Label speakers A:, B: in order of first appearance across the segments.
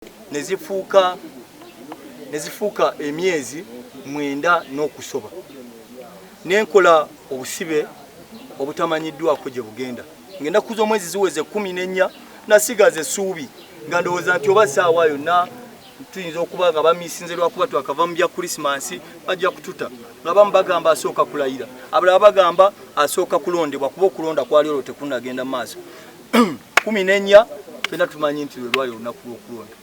A: Ne zifuuka emyezi 9 n'okusoba, nenkola obusibe obutamanyiddwako gye bugenda. Ng'ennaku z'omwezi ziweze 14, nasigaza essuubi nga ndowooza nti oba saawa yonna tuyinza okuba nga bamisinze lwakuba twakava mu bya Krisimansi, bajja kututa. Nga bamu bagamba asooka kulayira, abalala bagamba asooka kulondebwa, kuba okulonda kwali olwo tekunagenda mu maaso. 14 fena tumanyi nti lwe lwali olunaku lw'okulonda,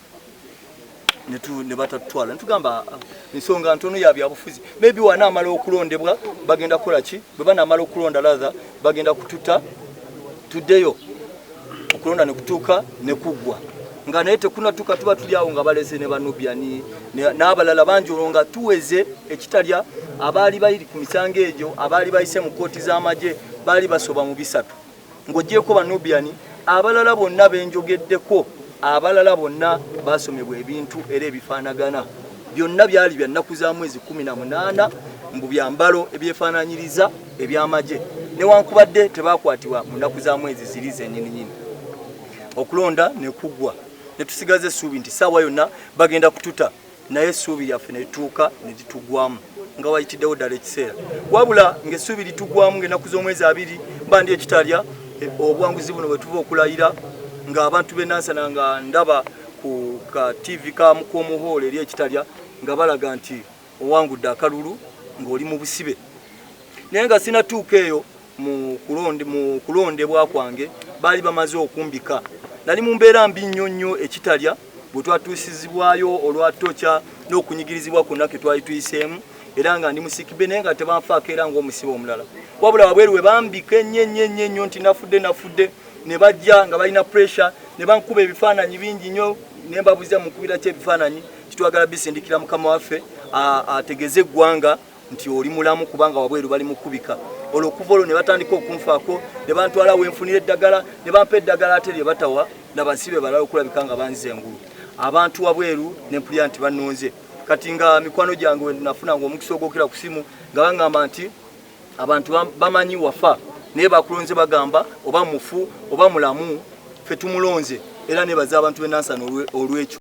A: ne batatutwala. Netugamba, "Ah, ensonga ntono ya byabufuzi, maybe wanaamala okulondebwa bagenda kukola ki? Bwe banaamala okulonda rather bagenda kututa tuddeyo." Okulonda ne kutuuka ne kuggwa nga naye tekunatuuka, tuba tuli awo nga baleze ne banubyani n'abalala bangi. Olwo nga tuweze ekitalya abaali bayiri ku misango egyo, abaali bayise mu kooti z'amagye baali basoba mu 300, ng'ogyeko banubyani abalala bonna benjogeddeko. Abalala bonna basomebwa ebintu era ebifaanagana. Byonna byali bya nnaku za mwezi 18, mbu byambalo ebyefaananyiriza ebyamagye, newankubadde tebakwatibwa mu nnaku za mwezi ziri zennyininyini. Okulonda ne kuggwa, ne tusigaza essuubi nti saawa yonna bagenda kututa, naye essuubi lyaffe ne lituuka ne litugwamu nga wayitiddewo ddala ekiseera. Wabula ng'essuubi litugwamu ng'ennaku z'omwezi 20, mba ndi ekitalya, obuwanguzi buno bwe tuva okulayira, ng'abantu b'e Nansana, nga ndaba ku ka TV ka Mukomuhoolo eri ekitalya nga balaga nti owangudde akalulu ng'oli mu busibe. Naye nga sinatuuka eyo mu kulondebwa kwange, baali bamaze okumbika. Nali mu mbeera mbi nnyo nnyo ekitalya bwe twatuusizibwayo olwa torture n'okunyigirizibwa kwonna ke twali tuyiseemu, era nga ndi mu sick bay, naye nga tebanfaako era ng'omusibe omulala. Wabula wabweru we bambika ennyo ennyo ennyo ennyo nti nafudde, nafudde, ne bajja nga balina pressure ne bankuba ebifaananyi bingi nnyo. Ne mbabuuza, "Mukubira ki ebifaananyi?" "Kitwagala bisindikira mukama waffe ategeeze eggwanga nti oli mulamu, kubanga wabweru bali mukubika." Olwo okuva olwo ne batandika okunfaako, ne bantwala wenfunira eddagala, ne bampa eddagala ate lye batawa nabasibe balala okulabika nga banziza engulu. Abantu wabweru ne mpulira nti bannonze. Kati nga mikwano gyange we nafunanga omukisa ogwokera ku simu nga baŋŋamba nti abantu bamanyi wafa, naye bakulonze, bagamba oba mufu oba mulamu, ffe tumulonze. Era nebaza abantu b'enansana olw'ekyo.